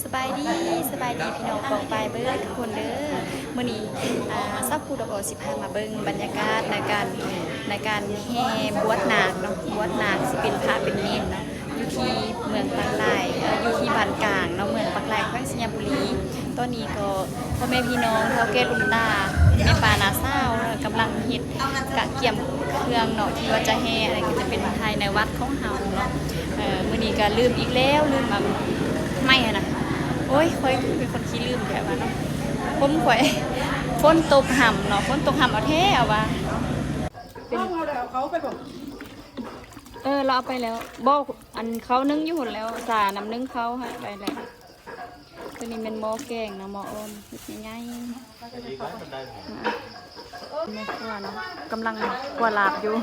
ສະບາຍດີ ສະບາຍດີພີ່ນ້ອງປ້ອງປາຍເບິດທຸກຄົນເດີ. ມື້ນີ້ ອາ ຊາວພູດອກອອກຊິພາມາເບິ່ງບັນຍາກາດໃນການ ໃນການແຫ່ບວດນາກເນາະ, ບວດນາກຊິເປັນພະເປັນເນນເນາະ ຢູ່ທີ່ເມືອງປາກລາຍ ເອີ ຢູ່ທີ່ບ້ານກາງເນາະ ເມືອງປາກລາຍ ແຂວງໄຊຍະບູລີ. ຕອນນີ້ກໍພໍ່ແມ່ພີ່ນ້ອງ ເຖົ້າແກ່ລຸງຕາ ແມ່ປ້ານ້າສາວ ກຳລັງເຮັດກະກຽມເຄື່ອງເນາະ ທີ່ວ່າຈະແຫ່. ອັນນີ້ກໍຈະເປັນພາຍໃນວັດຂອງເຮົາເນາະ. ເອີ ມື້ນີ້ກໍລືມອີກແລ້ວ ລືມອັນໄມ້ຫັ້ນນະ. ໂອ້ຍ ຂ້ອຍເປັນຄົນຂີ້ລືມແທ້ວ່າເນາະ. ຄົນຂ້ອຍ ຝົນຕົກຫ້ຳເນາະ ຝົນຕົກຫ້ຳເອົາແທ້ເອົາວ່າ. ເອີ ລາວເອົາໄປແລ້ວ ບໍ່ ອັນເຂົ້າໜຶ້ງຢູ່ພຸ້ນແລ້ວ ສານ້ຳໜຶ້ງເຂົ້າໃຫ້ໄປແລ້ວ. ຕົວນີ້ແມ່ນໝໍ້ແກງເນາະ ໝໍ້ອ່ອນ ເຮັດໃຫຍ່ໆ. ແມ່ຄົວເນາະ ກຳລັງຂົ້ວລາບຢູ່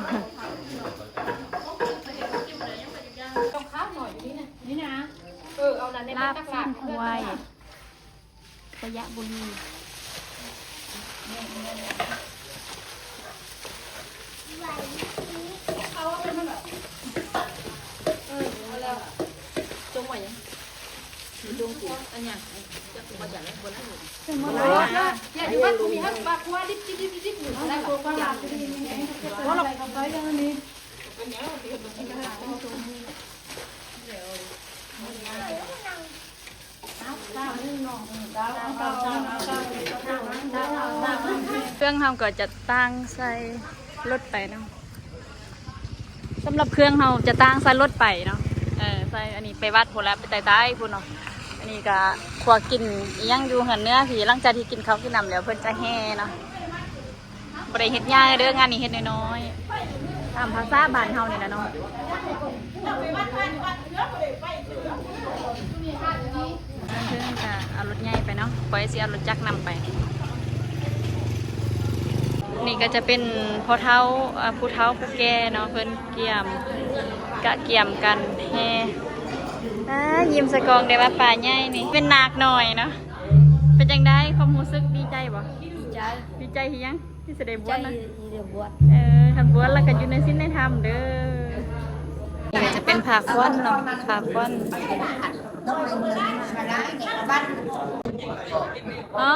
ລາບຊີ້ນຄວາຍ ໄຊຍະບູລີ. ເຄື່ອງເຮົາກໍຈະຕ່າງໃສ່ລົດໄປເນາະ. ສຳລັບເຄື່ອງເຮົາຈະຕ່າງໃສ່ລົດໄປເນາະ. ເອີ ໃສ່ອັນນີ້ໄປວັດພຸ້ນລະ ໄປໃຕ້ໆພຸ້ນເນາະ. ອັນນີ້ກໍຄົວກິນອີ່ຫຍັງຢູ່ເຮືອນເໜືອພີ້ ຫຼັງຈາກທີ່ກິນເຂົ້າກິນນ້ຳແລ້ວ ເພິ່ນຈະແຫ່ເນາະ. ບໍ່ໄດ້ເຮັດໃຫຍ່ເດີ ງານນີ້ເຮັດນ້ອຍໆ ຕາມພາສາບ້ານເຮົານີ້ແຫຼະເນາະ. ເທິງກະເອົາລົດໃຫຍ່ໄປເນາະ ຂ້ອຍຊິເອົາລົດຈັກນຳໄປ. ນີ້ກໍຈະເປັນພໍ່ເຖົ້າ ອາ ຜູ້ເຖົ້າຜູ້ແກ່ເນາະ ເພິ່ນກຽມ ກະກຽມກັນແຫ່. ອາ ຍິ້ມໃສ່ກ້ອງໄດ້ວ່າປ້າໃຫຍ່ນີ້ ເປັນນາກນ້ອຍເນາະ. ເປັນຈັ່ງໃດ ຄວາມຮູ້ສຶກ ດີໃຈບໍ່? ດີໃຈ. ດີໃຈທີ່ຫຍັງ? ທີ່ຊິໄດ້ບວດນະ? ເອີ ຄັນບວດແລ້ວກໍຢູ່ໃນສິນໃນທຳເດີ. ນີ້ກໍຈະເປັນຜ້າຂວັນເນາະ ຜ້າຂວັນ. ອໍ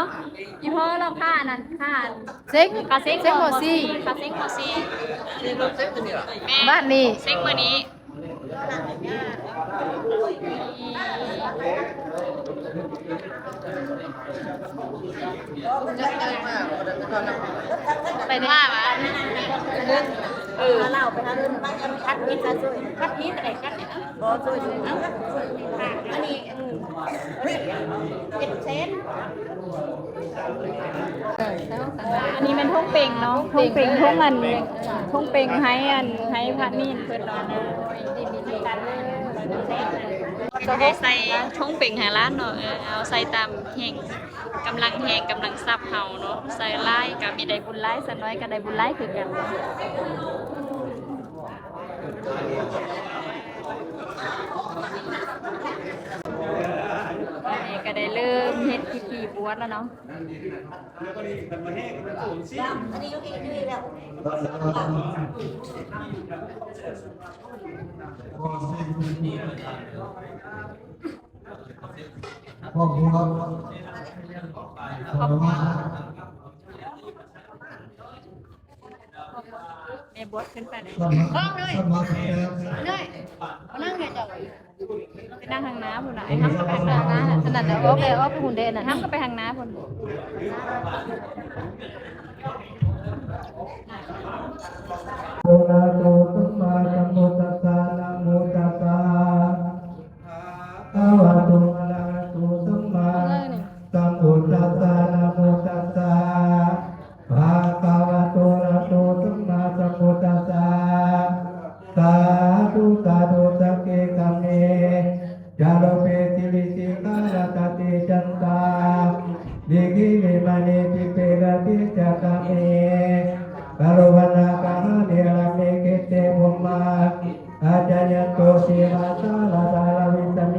ອີພໍ່ລອກຜ້າອັນນັ້ນ ຜ້າອັນ ເສັງ ຜ້າເສັງ ເສັງ ມໍ ມ.ສີ່ ຜ້າເສັງ ມໍ ສີ່ ແມ່ນ ບ້ານນີ້ ເສັງມື້ນີ້. ໄປເດີ ເອີ ເອົາເຫຼົ້າໄປຫາເດີ ພັດກິນຊະຊ່ວຍ ພັດກິນໄດ້ກັນ ບໍ່ຊ່ວຍ ອັນນີ້ ເອີ ເຈັດແສນ. ອັນນີ້ແມ່ນຖົງເປັງເນາະ ຖົງເປັງ ຖົງອັນ ຖົງເປັງໃຫ້ອັນ ໃຫ້ພະເນນເພິ່ນເນາະ. ໂດຍ ດີໆກັນເດີ ຈະໄດ້ໃສ່ຖົງເປັງໃຫ້ຫຼານເນາະ. ເອີ ເອົາໃສ່ຕາມແຮງ ກຳລັງແຮງ ກຳລັງຊັບເຮົາເນາະ. ໃສ່ຫຼາຍກໍມີໄດ້ບຸນຫຼາຍ ໃສ່ໜ້ອຍກໍໄດ້ບຸນຫຼາຍຄືກັນ. ອັນນີ້ກໍໄດ້ເລີ່ມເຮັດພິທີບວດແລ້ວເນາະ. ຄອບຄົວ ແມ່ບວດຂຶ້ນໄປເລີຍ ສະໝັກ ເນຍ ສະໝັກແລ້ວ ເນຍ ເອົານັ່ງເດີຍເຈົ້າ ໄປນັ່ງທາງໜ້າພຸ້ນນະ ໄອ້ຫ້ຳກໍໄປທາງໜ້າ ອັນນັ້ນນະ ອອກໄປ ອອກໄປພຸ້ນເດ້ ອັນນັ້ນ ຫ້ຳກໍໄປທາງໜ້າພຸ້ນ. ອະລະຫະໂຕ ສຳມາສຳພຸດທັດສະ ນະໂມຕັດສະ ພະຄະວະໂຕ ອະລະຫະໂຕ ສຳມາສຳພຸດທັດສະ ນະໂມຕັດສະ ພະຄະວະໂຕ ອະລະຫະໂຕ ສຳມາສຳພຸດທັດສະ ສາທຸ ສາທຸ ສັກເກຄະເມ ຈາລຸເປ ສິລິເສນາ ລັດຕະເຕ ຈັນຕາ ລີຄີ ເວມະນີ ທິເປ ລະເຕ ຈັກຂະເມ ກະໂລວະນາຄະ ຫາເນ ອະລາເມ ເຂເຕ ພົມມາ ອາຈາຍັນໂຕ ເທວາ ສາລະທາລະວິສະເມ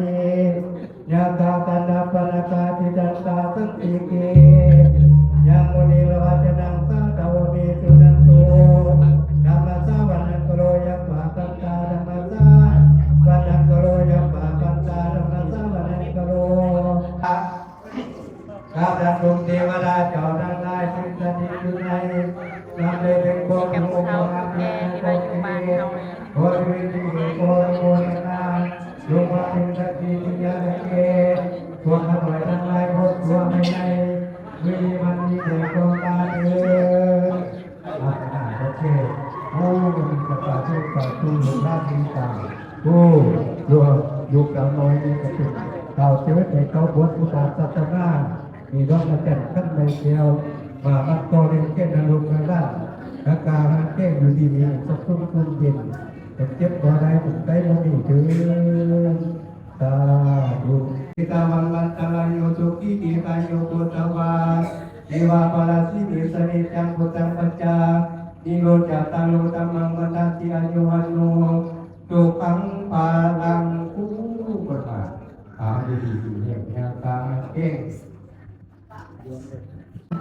ຍະຄາ ກັນດາບະນາຄາ ທິຕັນຕາ ສັນຕິເກ ຍະມຸນີ ລະວະຈະນັງ ສາທະໂວ ເມ ສຸນັນໂຕ ທຳມະສາວະນັງ ກະໂລ ຍະຖວາ ຄັນຕາ ທຳມະສາວະນັງ ກະໂລ ນີ້ກະເຖົາແກ່ທີ່ວ່າຢູ່ບ້ານເຮົານີ້ແຫຼະ. ພວກຂ້ານ້ອຍທັງຫຼາຍ ຄອບຄົວໃຫຍ່ ຢູ່ດີມີແຮງ ຄວາມປາດເທີນ. ອາ ໂອເຄ ໂອ້ ສາທຸ ສາທຸ ລູກຫຼານດີຕາມ. ໂອ້ ລູກສາວນ້ອຍນີ້ກະເປັນສາວເຈີດໃນເຕົ້າບົດພຸດທະສາສະໜາ ມີດອກອາຈັນຂັ້ນໄມ້ແກ້ວ ມາມັດຕໍ່ລ້ຽງແກ່ນະລູກນະຫຼານ ລະກະໃຫ້ແຂງຢູ່ດີມີແຮງ ສຸກສົມເຢັນ ເຈັບບໍ່ໄດ້ ເຈັບບໍ່ມີເທີນ. ສາທຸ. Etā maṅgalaṃ, atha sukhī dīghāyuko bhava. Evā parāsī me sacce, yadidaṃ buddhaṃ paccayā, niro cātaro dhammaṃ vandāmi, āyu vaṇṇo sukhaṃ balaṃ. ໂອ້ ເພິ່ນວ່າ ອາ ຢູ່ດີມີແຮງ ແຮງຕາແຮງແກ້ງ.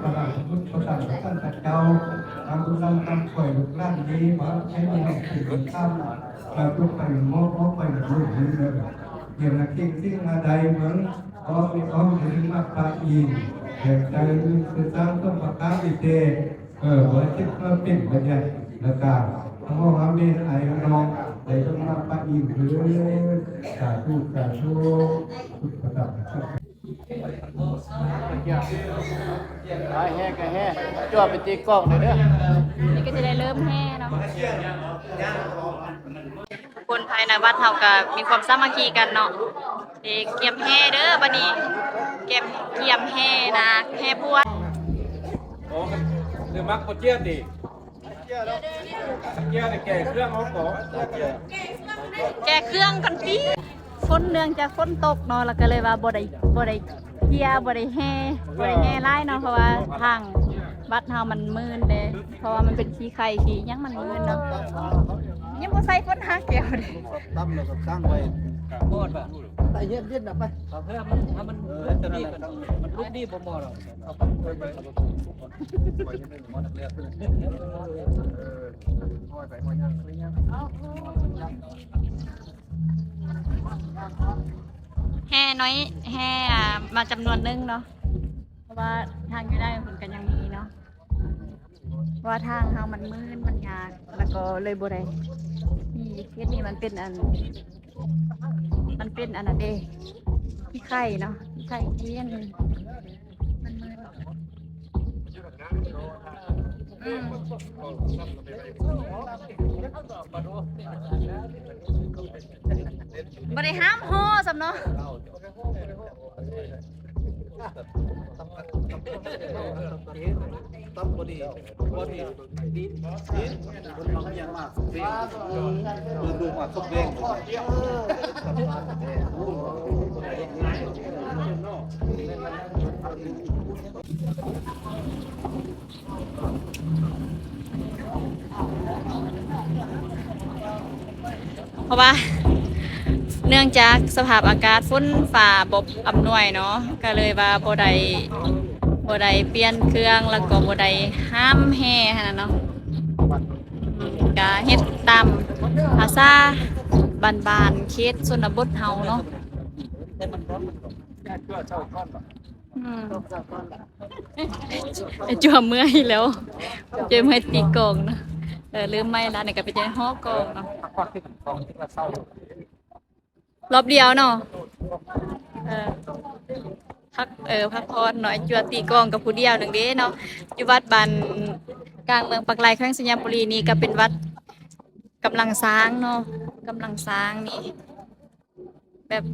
ພະລາຊະບຸດພະສັງຄະສັນຕະເຈົ້າ ທຳບຸນນຳຄຳຊ່ວຍລູກຫຼານດີ ມາໃຫ້ມີແຮງຂຶ້ນມີຄຳ ແລ້ວຈົ່ງໄປເໝາະ ເອົາໄປເລີດເລີດ ເຮັດໃຫ້ເກັ່ງເກັ່ງອາໄດເບິ່ງ ອອກໄປອອກໄປເຖິງມັກປະອິນ ແຮງໃຈຄືສ້າງສົມປະການວິເດ ເອີ ບໍ່ໃຫ້ເຈັບເປັນບັນຍັດ ແລ້ວກະເອົາອາເມນໄອນ້ອງ ໄປເຖິງມັກປະອິນເດີ. ສາທຸ ສາທຸ ທຸກປະການ. ໄປແຫ່ກະແຫ່ ຈົວໄປຕີກ້ອງເດີ. ນີ້ກະຈະໄດ້ເລີ່ມແຫ່ເນາະ. ຄົນພາຍໃນວັດເຮົາກະມີຄວາມສາມັກຄີກັນເນາະ. ເອີ ກຽມແຫ່ເດີບາດນີ້ ກຽມ ກຽມແຫ່ນາກ ແຫ່ພວກ. ໂອ້ ຄືມັກບໍ່ເຈຍຕິ ເຈຍແກ່ເຄື່ອງເອົາກໍ ແກ່ເຄື່ອງກ່ອນຕິ. ຝົນ ເນື່ອງຈາກຝົນຕົກເນາະ ລະກະເລີຍວ່າບໍ່ໄດ້ ບໍ່ໄດ້ເຈຍ ບໍ່ໄດ້ແຫ່ ບໍ່ໄດ້ແຫ່ຫຼາຍເນາະ ເພາະວ່າທາງວັດເຮົາມັນມື່ນເດ້ ເພາະວ່າມັນເປັນຂີ້ໄຂ່ຂີ້ຫຍັງມັນມື່ນເນາະ. ຍັງບໍ່ໃສ່ຝົນຫາແກ້ວເດ້. ຕຳແລ້ວກະຕັ້ງໄວ້ ໄປເຮັດເຮັດນະໄປ ເພື່ອມັນ ໃຫ້ມັນ ເອີ ມັນລຸກດີບໍ່ໝໍດອກ. ແຫ່ໜ້ອຍ ແຫ່ ອາ ມາຈຳນວນໜຶ່ງເນາະ ເພາະວ່າທາງຢູ່ໃນພຸ້ນກະຍັງມີເນາະ ເພາະວ່າທາງເຮົາມັນມື່ນ ມັນຍາກ ລະກະເລີຍບໍ່ໄດ້ມີ. ເຂດນີ້ມັນເປັນອັນ ມັນເປັນອັນນັ້ນເດ້ ຂີ້ໄຂ່ເນາະ ຂີ້ໄຂ່ທີ່ອັນ ມັນມືດ ອືມ ບໍ່ໄດ້ຫ້າມຫໍ່ຊ້ຳເນາະ. ເພາະວ່າເນື່ອງຈາກສະພາບອາກາດຝົນຟ້າບໍ່ອຳນວຍເນາະ ກະເລີຍວ່າບໍ່ໄດ້ ບໍ່ໄດ້ປ່ຽນເຄື່ອງ ແລ້ວກໍບໍ່ໄດ້ຫ້າມແຫ່ຫັ້ນນະເນາະ. ກະເຮັດຕາມພາສາບ້ານໆ ເຂດຊົນນະບົດເຮົາເນາະ. ອືມ ໄອ້ຈົວເມື່ອຍແລ້ວ ຈົວເມື່ອຍຕີກອງເນາະ. ເອີ ລືມໄມ້ລະ ນີ້ກະເປັນຫໍ້ກອງເນາະ. ຮອບດຽວເນາະ ເອີ ພັກ ເອີ ພັກຜ່ອນເນາະ. ໄອ້ຈົວຕີກອງກັບຜູ້ດຽວໜຶ່ງເດ້ເນາະ ຢູ່ວັດບ້ານກາງເມືອງປາກໄລ ແຂວງໄຊຍະບູລີ. ນີ້ກະເປັນວັດກຳລັງສ້າງເນາະ ກຳລັງສ້າງນີ້ ແບບ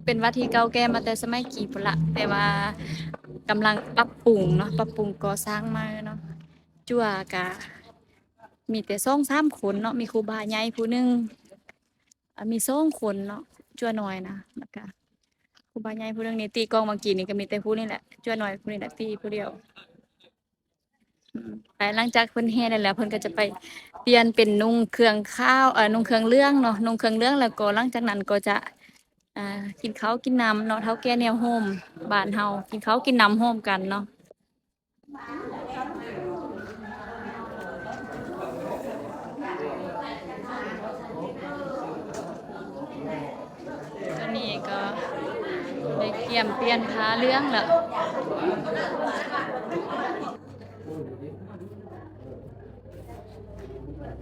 ເປັນວັດທີ່ເກົ່າແກ່ມາແຕ່ສະໄໝກີ້ພຸ້ນລະ ແຕ່ວ່າກຳລັງປັບປຸງເນາະ ປັບປຸງກໍ່ສ້າງໃໝ່ເນາະ. ຈົວກະມີແຕ່ສອງສາມຄົນເນາະ ມີຄູບາໃຫຍ່ຜູ້ໜຶ່ງ ອາ ມີສອງຄົນເນາະ ຈົວນ້ອຍນະ ລະກະຄູບາໃຫຍ່ຜູ້ໜຶ່ງນີ້. ຕີກອງເມື່ອກີ້ນີ້ກະມີແຕ່ຜູ້ນີ້ແຫຼະ ຈົວນ້ອຍຜູ້ນີ້ແຫຼະ ຕີຜູ້ດຽວ. ອືມ ແລະ ຫຼັງຈາກເພິ່ນແຫ່ໄດ້ແລ້ວ ເພິ່ນກະຈະໄປປ່ຽນເປັນນຸ່ງເຄື່ອງຂາວ ເອີ ນຸ່ງເຄື່ອງເຫຼືອງເນາະ ນຸ່ງເຄື່ອງເຫຼືອງ ແລ້ວກໍຫຼັງຈາກນັ້ນກໍຈະ ອາ ກິນເຂົ້າກິນນ້ຳເນາະ ເຖົ້າແກ່ແນວໂຮມບ້ານເຮົາ ກິນເຂົ້າກິນນ້ຳໂຮມກັນເນາະ. ຕອນນີ້ກໍໄດ້ກຽມປ່ຽນຜ້າເຫຼືອງແລ້ວ.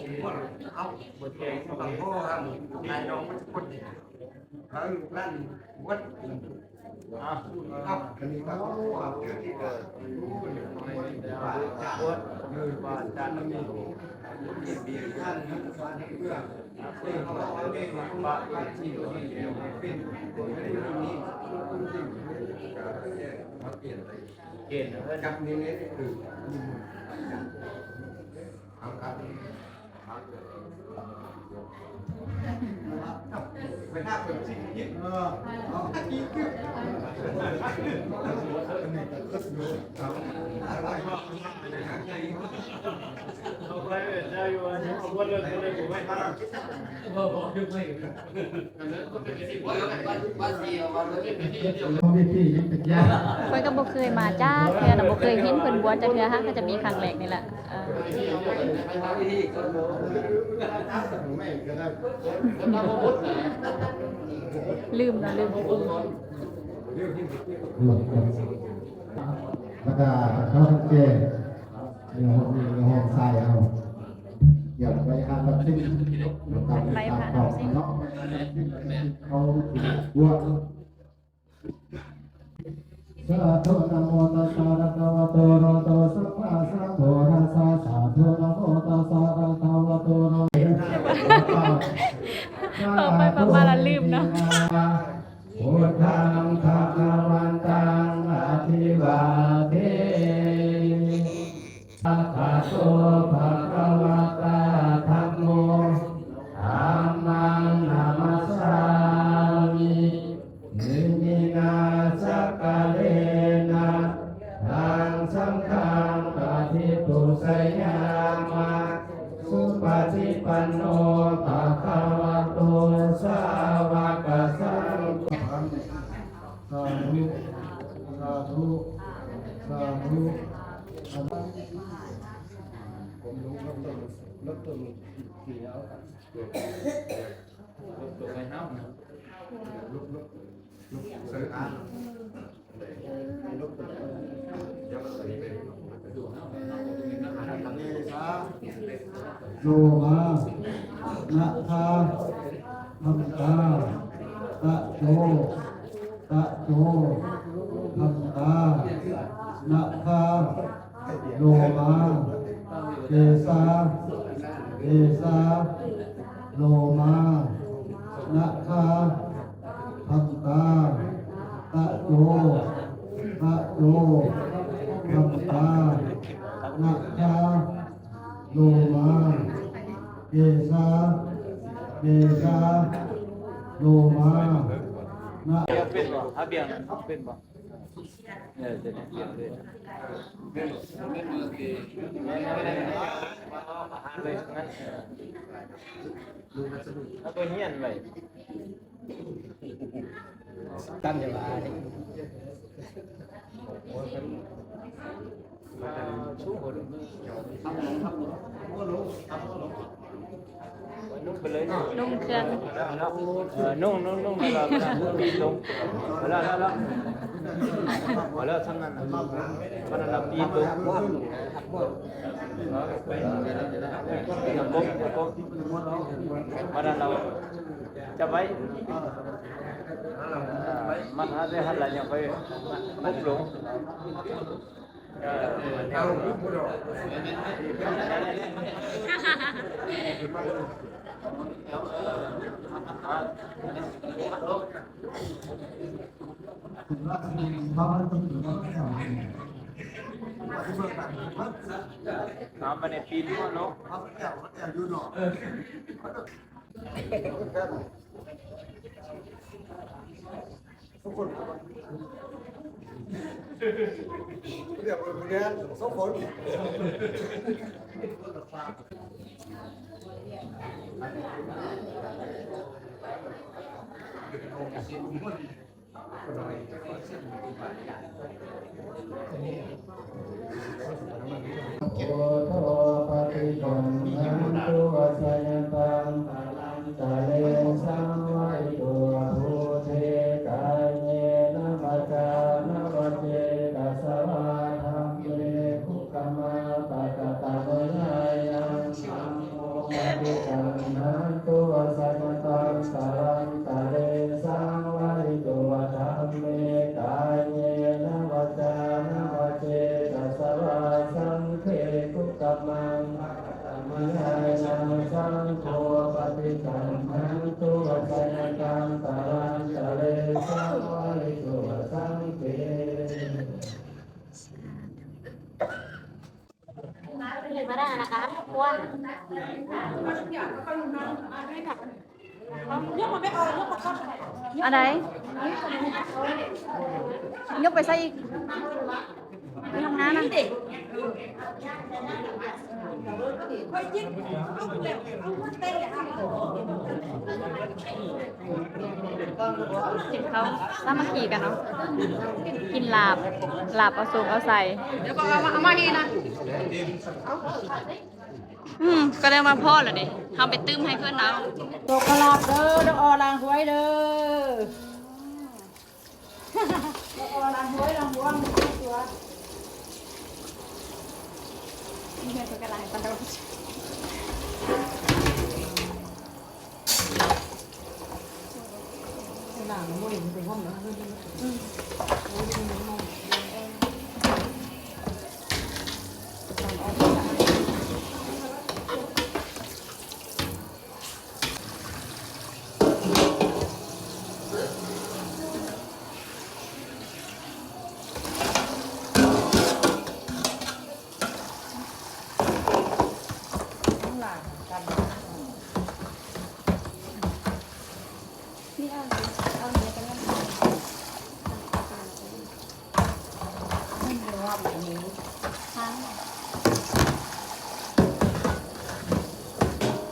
ເອົາ ບໍ່ແຂງ ຕ້ອງພໍໃຫ້ນ້ອງມັນຄົນນີ້ ເອີ ນັ້ນວັດ ເອົາ ອັນນີ້ກໍ ຂ້ອຍກໍບໍ່ເຄີຍມາຈັກເທື່ອນະ ບໍ່ເຄີຍເຫັນເພິ່ນບວດຈັກເທື່ອ ຫາກໍຈະມີຄັ້ງແລກນີ້ແຫຼະ. ເອີ ລືມເນາະ ລືມ ແລ້ວກໍເຂົາແກ່ ໃນຫ້ອງນີ້ ໃນຫ້ອງຊາຍເຮົາ ຢ່າໄປຫາຕັດສິນ ໄປຫາຕັດສິນ ເຂົາບວດ ສາທຸ ນະໂມຕັດສະ ພະຄະວະໂຕ ອະລະຫະໂຕ ສຳມາສຳພຸດທັດສະ ສາທຸ ນະໂມຕັດສະ ພະຄະວະໂຕ ອະລະຫະໂຕ ເວົ້າໄປເວົ້າມາລະລືມເນາະ. ພຸດທັງພະຄະວັນຕັງ ອະພິວາເທມິ ສະວາກະໂຕ ພະຄະວະຕາ ທຳໂມ ທຳມັງ ນະມັດສາມິ ອິມິນາ ສັກກາເລນະ ຕັງ ສັງຄັງ ປະທິປູຊະຍາມະ ສຸປະຕິປັນໂນ ພະຄະວະໂຕ ສາວະກະສັງ ສາທຸ ສາທຸ ສາທຸ. ໂລມາ ນະຄາ ທັນຕາ ຕະໂຈ ຕະໂຈ ທັນຕາ ນະຄາ ໂລມາ ເກສາ ເກສາ ໂລມາ ນະຄາ ທັນຕາ ຕະໂຈ ຕະໂຈ ທັນຕາ ນະຄາ ໂລມາ ເກສາ ເກສາ ໂລມາ ນະ ເປັນບໍ່? ຫາບຽງນັ້ນເປັນບໍ່? ເອີ ເປັນ ເປັນເລີຍ ເປັນ ເປັນເລີຍ ເອົາໄປຮຽນໄວ້. ຕັນຢ່າວ່າເດ້ ນຸ່ງໄປເລີຍ ນຸ່ງເຄື່ອງ ເອີ ນຸ່ງ ນຸ່ງ ນຸ່ງ ເວລາ ເວລາ ປີນລົງ ເວລາ ເວລາ ເວລາ ທາງນັ້ນນະ ມັນນະ ປີນລົງ ກົບ ກົບ ມັນນະ ເອົາ ຈັບໄວ້ ມັນຫາໄດ້ຫັ້ນລະ ຍັງໄປກົບລົງ. ເອົາມາໃນປີນເນາະ. Buddho paṭiggaṇhatu accayantaṃ kālantare saṃvarituṃ. Buddhe ອະເຈຕະສະວາສັງເຂ ກຸກະມັງ ອະກະຕະມະຍາຍະ ສັງໂຄ ປະຕິກຳຫັນຕຸ ວະຊະນະກັງ ຕະລັນຕະເລ ສັງວາລິໂຕ ອະສັງເກ. ອັນໃດ? ຍົກໄປໃສອີກ? ຢູ່ຂ້າງໜ້ານະ. ກິນເຂົ້າສາມັກຄີກັນເນາະ ກິນລາບ ລາບເອົາໂຊກເອົາໄຊ. ດຽວກໍເອົາມາ ເອົາມານີ້ນະ. ອືມ ກໍໄດ້ມາພໍ້ແລ້ວເດ້ ເຮົາໄປຕື່ມໃຫ້ເພິ່ນເອົາ. ໂຊກລາບເດີ ດອກອໍລາງຫວຍເດີ.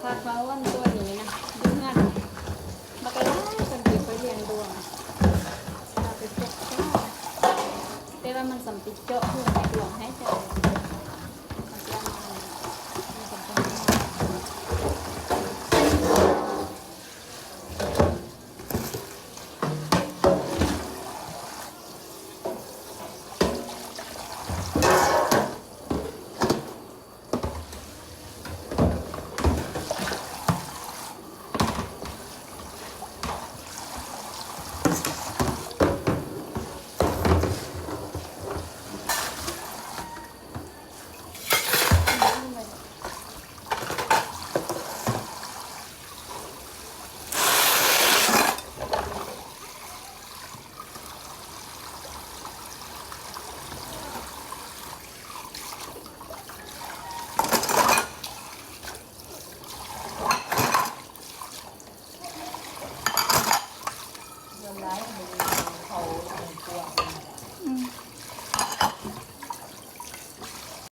ຜັກເຮົາອັນຕົວນີ້ນະ ຢູ່ເຮືອນບັກຫຼາຍ ເພິ່ນເກັບໄວ້ລ້ຽງດວງ ເອົາໄປປົກຊະ ແຕ່ວ່າມັນສ່ຳຕິດເຈາະຮູດໃຫ້ດວງຫາຍໃຈ.